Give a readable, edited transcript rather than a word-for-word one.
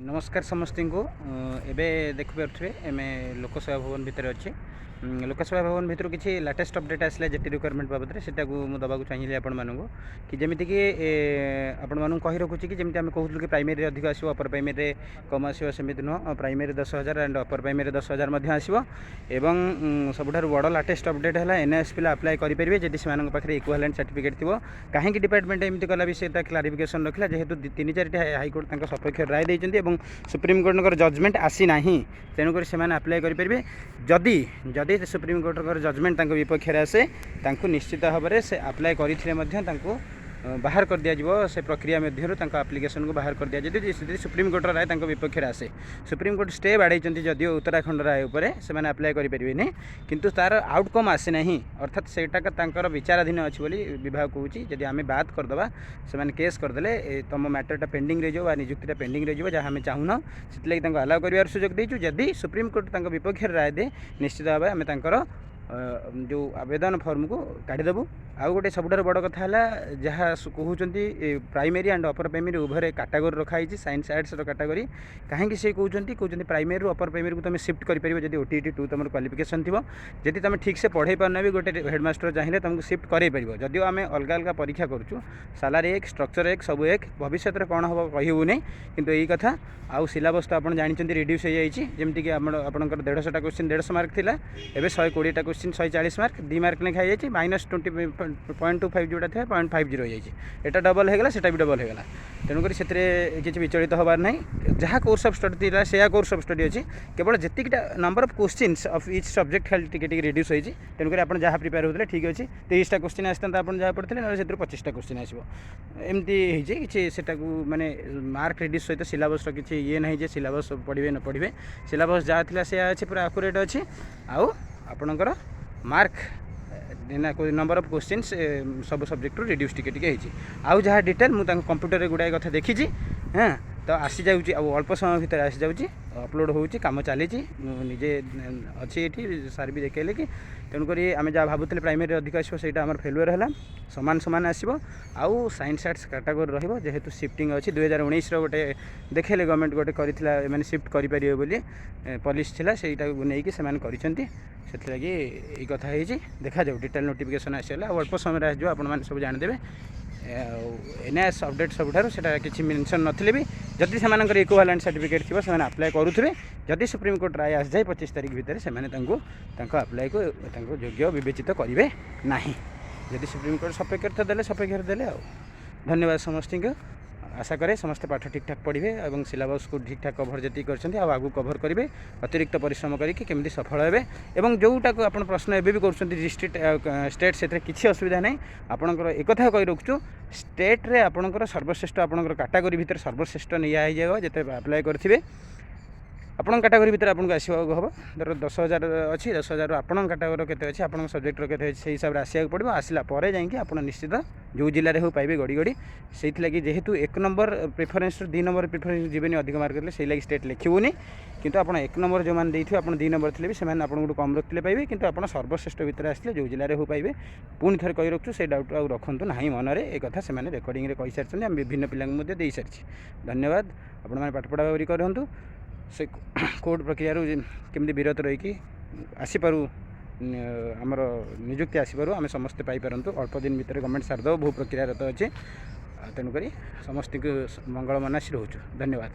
ନମସ୍କାର ସମସ୍ତଙ୍କୁ। ଏବେ ଦେଖିପାରୁଥିବେ, ଆମେ ଲୋକସେବା ଭବନ ଭିତରେ ଅଛି। ଲୋକସେବା ଭବନ ଭିତରୁ କିଛି ଲାଟେଷ୍ଟ ଅପଡ଼େଟ୍ ଆସିଲା ଜେଟି ରିକ୍ରୁଟମେଣ୍ଟ ବାବଦରେ, ସେଟାକୁ ମୁଁ ଦେବାକୁ ଚାହିଁଲି ଆପଣମାନଙ୍କୁ କି ଯେମିତିକି ଆପଣମାନଙ୍କୁ କହି ରଖୁଛି କି ଯେମିତି ଆମେ କହୁଥିଲୁ କି ପ୍ରାଇମେରୀରେ ଅଧିକ ଆସିବ, ଅପର ପ୍ରାଇମେରୀରେ କମ୍ ଆସିବ, ସେମିତି ନୁହଁ। ପ୍ରାଇମେରୀ 10,000 ଆଣ୍ଡ ଅପର ପ୍ରାଇମେରୀ 10,000 ମଧ୍ୟ ଆସିବ। ଏବଂ ସବୁଠାରୁ ବଡ଼ ଲାଟେଷ୍ଟ ଅପଡ଼େଟ୍ ହେଲା, ଏନ୍ଆଇଓଏସ୍ ପିଲା ଆପ୍ଲାଏ କରିପାରିବେ ଯଦି ସେମାନଙ୍କ ପାଖରେ ଇକ୍ୱାଲେଣ୍ଟ ସାର୍ଟିଫିକେଟ୍ ଥିବ। କାହିଁକି ଡିପାର୍ଟମେଣ୍ଟ ଏମିତି କଲା ବି ସେଟା କ୍ଲାରିଫିକେସନ୍ ରଖିଲା। ଯେହେତୁ ତିନି ଚାରିଟି ହାଇକୋର୍ଟ ତାଙ୍କ ସପକ୍ଷରେ ରାୟ ଦେଇଛନ୍ତି ଏବଂ ସୁପ୍ରିମକୋର୍ଟଙ୍କର ଜଜମେଣ୍ଟ ଆସିନାହିଁ, ତେଣୁକରି ସେମାନେ ଆପ୍ଲାଏ କରିପାରିବେ। ଯଦି ଯଦି ସୁପ୍ରିମକୋର୍ଟଙ୍କର ଜଜମେଣ୍ଟ ତାଙ୍କ ବିପକ୍ଷରେ ଆସେ, ତାଙ୍କୁ ନିଶ୍ଚିତ ଭାବରେ ସେ ଆପ୍ଲାଏ କରିଥିଲେ ମଧ୍ୟ ତାଙ୍କୁ ବାହାର କରିଦିଆଯିବ। ସେ ପ୍ରକ୍ରିୟା ମଧ୍ୟରୁ ତାଙ୍କ ଆପ୍ଲିକେସନକୁ ବାହାର କରିଦିଆଯିବ, ଯଦି ଯଦି ସୁପ୍ରିମକୋର୍ଟର ରାୟ ତାଙ୍କ ବିପକ୍ଷରେ ଆସେ। ସୁପ୍ରିମକୋର୍ଟ ଷ୍ଟେ ବାଡ଼େଇଛନ୍ତି ଯଦିଓ ଉତ୍ତରାଖଣ୍ଡ ରାୟ ଉପରେ, ସେମାନେ ଆପ୍ଲାଏ କରିପାରିବେନି, କିନ୍ତୁ ତା'ର ଆଉଟକମ୍ ଆସିନାହିଁ, ଅର୍ଥାତ୍ ସେଇଟା ତାଙ୍କର ବିଚାରାଧୀନ ଅଛି ବୋଲି ବିଭାଗ କହୁଛି। ଯଦି ଆମେ ବାଦ କରିଦେବା, ସେମାନେ କେସ୍ କରିଦେଲେ ତୁମ ମ୍ୟାଟରଟା ପେଣ୍ଡିଂ ରହିଯିବ ବା ନିଯୁକ୍ତିଟା ପେଣ୍ଡିଂ ରହିଯିବ, ଯାହା ଆମେ ଚାହୁଁନ। ସେଥିଲାଗି ତାଙ୍କୁ ଆଲାଉ କରିବାର ସୁଯୋଗ ଦେଇଛୁ। ଯଦି ସୁପ୍ରିମକୋର୍ଟ ତାଙ୍କ ବିପକ୍ଷରେ ରାୟ ଦିଏ, ନିଶ୍ଚିତ ଭାବେ ଆମେ ତାଙ୍କର ଯେଉଁ ଆବେଦନ ଫର୍ମକୁ କାଢ଼ିଦେବୁ। ଆଉ ଗୋଟେ ସବୁଠାରୁ ବଡ଼ କଥା ହେଲା, ଯାହା କହୁଛନ୍ତି ପ୍ରାଇମେରୀ ଆଣ୍ଡ ଅପର ପ୍ରାଇମେରୀ ଉଭୟରେ କାଟାଗୋରୀ ରଖାହେଇଛି, ସାଇନ୍ସ ଆର୍ଟ୍ସର କାଟାଗୋରୀ। କାହିଁକି ସେ କହୁଛନ୍ତି ପ୍ରାଇମେରୀରୁ ଅପର ପ୍ରାଇମେରୀକୁ ତୁମେ ସିଫ୍ଟ କରିପାରିବ ଯଦି ଓଟିଇଟି 2 ତୁମର କ୍ୱାଲିଫିକେସନ୍ ଥିବ। ଯଦି ତୁମେ ଠିକ୍ସେ ପଢ଼େଇ ପାରୁନ ବି ଗୋଟେ ହେଡ଼ମାଷ୍ଟର ଚାହିଁଲେ ତୁମକୁ ସିଫ୍ଟ କରାଇ ପାରିବ। ଯଦିଓ ଆମେ ଅଲଗା ଅଲଗା ପରୀକ୍ଷା କରୁଛୁ, ସାଲାରୀ ଏକ, ଷ୍ଟ୍ରକ୍ଚର ଏକ, ସବୁ ଏକ। ଭବିଷ୍ୟତରେ କ'ଣ ହେବ କହିହେଉନି, କିନ୍ତୁ ଏଇ କଥା। ଆଉ ସିଲାବସ୍ ତ ଆପଣ ଜାଣିଛନ୍ତି ରିଡ୍ୟୁସ୍ ହେଇଯାଇଛି। ଯେମିତିକି ଆମର ଆପଣଙ୍କର 150ଟା କୋଶ୍ଚିନ୍ 150 ମାର୍କ ଥିଲା, ଏବେ 120ଟା କୋଶ୍ଚିନ୍ 140 ମାର୍କ, 2 ମାର୍କ ଲେଖା ହେଇଯାଇଛି। -20.25 ଯେଉଁଟା ଥିଲା, 0.50 ହେଇଯାଇଛି। ଏଟା ଡବଲ୍ ହେଇଗଲା, ସେଟା ବି ଡବଲ୍ ହେଇଗଲା। ତେଣୁକରି ସେଥିରେ କିଛି ବିଚଳିତ ହେବାର ନାହିଁ। ଯାହା କୋର୍ସ ଅଫ୍ ଷ୍ଟଡି ଥିଲା, ସେୟା କୋର୍ସ ଅଫ୍ ଷ୍ଟଡି ଅଛି। କେବଳ ଯେତିକିଟା number of questions of each subject ଖାଲି ଟିକେ ଟିକେ ରିଡ୍ୟୁସ୍ ହେଇଛି। ତେଣୁକରି ଆପଣ ଯାହା ପ୍ରିପେୟାର ହେଉଥିଲେ ଠିକ୍ ଅଛି। 23ଟା କୋଶ୍ଚିନ୍ ଆସିଥାନ୍ତା ଆପଣ ଯାହା ପଢ଼ିଥିଲେ, ନହେଲେ ସେଥିରୁ 25ଟା କୋଶ୍ଚିନ୍ ଆସିବ, ଏମିତି ହେଇଛି। କିଛି ସେଟାକୁ ମାନେ ମାର୍କ ରିଡ୍ୟୁସ୍ ସହିତ ସିଲାବସ୍ର କିଛି ଇଏ ନାହିଁ ଯେ ସିଲାବସ୍ ପଢ଼ିବେ ନ ପଢ଼ିବେ। ସିଲାବସ୍ ଯାହା ଥିଲା ସେୟା ଅଛି, ପୁରା ଆକୁରେଟ୍ ଅଛି। ଆଉ ଆପଣଙ୍କର ମାର୍କ ନା ନମ୍ବର ଅଫ୍ କୋଶ୍ଚିନ୍ସ ସବୁ ସବଜେକ୍ଟରୁ ରିଡ୍ୟୁସ୍ ଟିକେ ଟିକେ ହେଇଛି। ଆଉ ଯାହା ଡିଟେଲ୍ ମୁଁ ତାଙ୍କ କମ୍ପ୍ୟୁଟରରେ ଗୁଡ଼ାଏ କଥା ଦେଖିଛି। ହଁ, ତ ଆସିଯାଉଛି, ଆଉ ଅଳ୍ପ ସମୟ ଭିତରେ ଆସିଯାଉଛି, ଅପଲୋଡ଼ ହେଉଛି, କାମ ଚାଲିଛି। ମୁଁ ନିଜେ ଅଛି ଏଠି, ସାର୍ ବି ଦେଖେଇଲେ କି। ତେଣୁକରି ଆମେ ଯାହା ଭାବୁଥିଲେ ପ୍ରାଇମେରୀ ଅଧିକ ଆସିବ, ସେଇଟା ଆମର ଫେଲୁଅର୍ ହେଲା। ସମାନ ସମାନ ଆସିବ ଆଉ ସାଇନ୍ସ ଆର୍ଟ୍ସ କାଟାଗୋରୀ ରହିବ। ଯେହେତୁ ସିଫ୍ଟିଂ ଅଛି, 2019ର ଗୋଟେ ଦେଖେଇଲେ, ଗଭର୍ଣ୍ଣମେଣ୍ଟ ଗୋଟେ କରିଥିଲା, ଏମାନେ ସିଫ୍ଟ କରିପାରିବେ ବୋଲି ପଲିସି ଥିଲା, ସେଇଟାକୁ ନେଇକି ସେମାନେ କରିଛନ୍ତି। ସେଥିଲାଗି ଏଇ କଥା ହେଇଛି। ଦେଖାଯାଉ, ଡିଟେଲ୍ ନୋଟିଫିକେସନ୍ ଆସିଗଲେ ଆଉ ଅଳ୍ପ ସମୟରେ ଆସିଯିବ, ଆପଣମାନେ ସବୁ ଜାଣିଦେବେ। ଆଉ ଏନ୍ଆଇଓଏସ୍ ଅପଡ଼େଟ୍ ସବୁଠାରୁ ସେଇଟା କିଛି ମେନସନ୍ ନଥିଲେ ବି ଯଦି ସେମାନଙ୍କର ଇକ୍ୱାଲେଣ୍ଟ ସାର୍ଟିଫିକେଟ୍ ଥିବ, ସେମାନେ ଆପ୍ଲାଏ କରୁଥିବେ। ଯଦି ସୁପ୍ରିମକୋର୍ଟ ରାୟ ଆସିଯାଏ 25 ତାରିଖ ଭିତରେ, ସେମାନେ ତାଙ୍କୁ ତାଙ୍କ ଆପ୍ଲାଏକୁ ତାଙ୍କୁ ଯୋଗ୍ୟ ବିବେଚିତ କରିବେ ନାହିଁ। ଯଦି ସୁପ୍ରିମକୋର୍ଟ ସପକ୍ଷରେ ତ ଦେଲେ, ସପକ୍ଷରେ ଦେଲେ। ଆଉ ଧନ୍ୟବାଦ ସମସ୍ତଙ୍କୁ। ଆଶା କରେ ସମସ୍ତେ ପାଠ ଠିକ୍ଠାକ୍ ପଢ଼ିବେ ଏବଂ ସିଲାବସ୍କୁ ଠିକ୍ଠାକ୍ କଭର୍ ଯେତିକି କରିଛନ୍ତି, ଆଉ ଆଗକୁ କଭର୍ କରିବେ, ଅତିରିକ୍ତ ପରିଶ୍ରମ କରିକି କେମିତି ସଫଳ ହେବେ। ଏବଂ ଯେଉଁଟାକୁ ଆପଣ ପ୍ରଶ୍ନ ଏବେ ବି କରୁଛନ୍ତି ଡିଷ୍ଟ୍ରିକ୍ଟ ଷ୍ଟେଟ୍, ସେଥିରେ କିଛି ଅସୁବିଧା ନାହିଁ। ଆପଣଙ୍କର ଏକଥା କହି ରଖୁଛୁ, ଷ୍ଟେଟ୍ରେ ଆପଣଙ୍କର ସର୍ବଶ୍ରେଷ୍ଠ, ଆପଣଙ୍କର କାଟାଗୋରୀ ଭିତରେ ସର୍ବଶ୍ରେଷ୍ଠ ନିଆ ହେଇଯିବ। ଯେତେ ଆପ୍ଲାଏ କରିଥିବେ, ଆପଣଙ୍କ କାଟାଗୋରୀ ଭିତରେ ଆପଣଙ୍କୁ ଆସିବାକୁ ହେବ। ଧର 10,000 ଅଛି, 10,000ରୁ ଆପଣଙ୍କ କାଟାଗୋରୀର କେତେ ଅଛି, ଆପଣଙ୍କ ସବଜେକ୍ଟର କେତେ ଅଛି, ସେଇ ହିସାବରେ ଆସିବାକୁ ପଡ଼ିବ। ଆସିଲା ପରେ ଯାଇକି ଆପଣ ନିଶ୍ଚିତ ଯେଉଁ ଜିଲ୍ଲାରେ ହେଉ ପାଇବେ ଗଡ଼ି ଗଡ଼ି। ସେଇଥିଲାଗି ଯେହେତୁ 1 ନମ୍ବର ପ୍ରିଫରେନ୍ସରୁ 2 ନମ୍ବର ପ୍ରିଫରେନ୍ସ ଯିବେନି ଅଧିକ ମାର୍କ ଦେଲେ, ସେଇ ଲାଗି ଷ୍ଟେଟ୍ ଲେଖିବୁନି। କିନ୍ତୁ ଆପଣ 1 ନମ୍ବର ଯେଉଁମାନେ ଦେଇଥିବେ, ଆପଣ 2 ନମ୍ବର ଥିଲେ ବି ସେମାନେ ଆପଣଙ୍କଠୁ କମ୍ ରଖିଥିଲେ ପାଇବେ। କିନ୍ତୁ ଆପଣ ସର୍ବଶ୍ରେଷ୍ଠ ଭିତରେ ଆସିଲେ ଯେଉଁ ଜିଲ୍ଲାରେ ହେଉ ପାଇବେ। ପୁଣି ଥରେ କହି ରଖୁଛୁ, ସେଇ ଡାଉଟ୍ ଆଉ ରଖନ୍ତୁ ନାହିଁ ମନରେ। ଏ କଥା ସେମାନେ ରେକର୍ଡ଼ିଂରେ କହିସାରିଛନ୍ତି, ଆମେ ବିଭିନ୍ନ ପିଲାଙ୍କୁ ମଧ୍ୟ ଦେଇସାରିଛି। ଧନ୍ୟବାଦ। ଆପଣମାନେ ପାଠ ପଢ଼ା ପଢ଼ି କରନ୍ତୁ। ସେ କୋର୍ଟ ପ୍ରକ୍ରିୟାରୁ କେମିତି ବିରତ ରହିକି ଆସିପାରୁ, ଆମର ନିଯୁକ୍ତି ଆସିପାରୁ, ଆମେ ସମସ୍ତେ ପାଇପାରନ୍ତୁ। ଅଳ୍ପ ଦିନ ଭିତରେ ଗଭର୍ଣ୍ଣମେଣ୍ଟ ସାରିଦେବ, ବହୁ ପ୍ରକ୍ରିୟାରତ ଅଛି। ତେଣୁକରି ସମସ୍ତଙ୍କୁ ମଙ୍ଗଳ ମନାସି ରହୁଛୁ। ଧନ୍ୟବାଦ।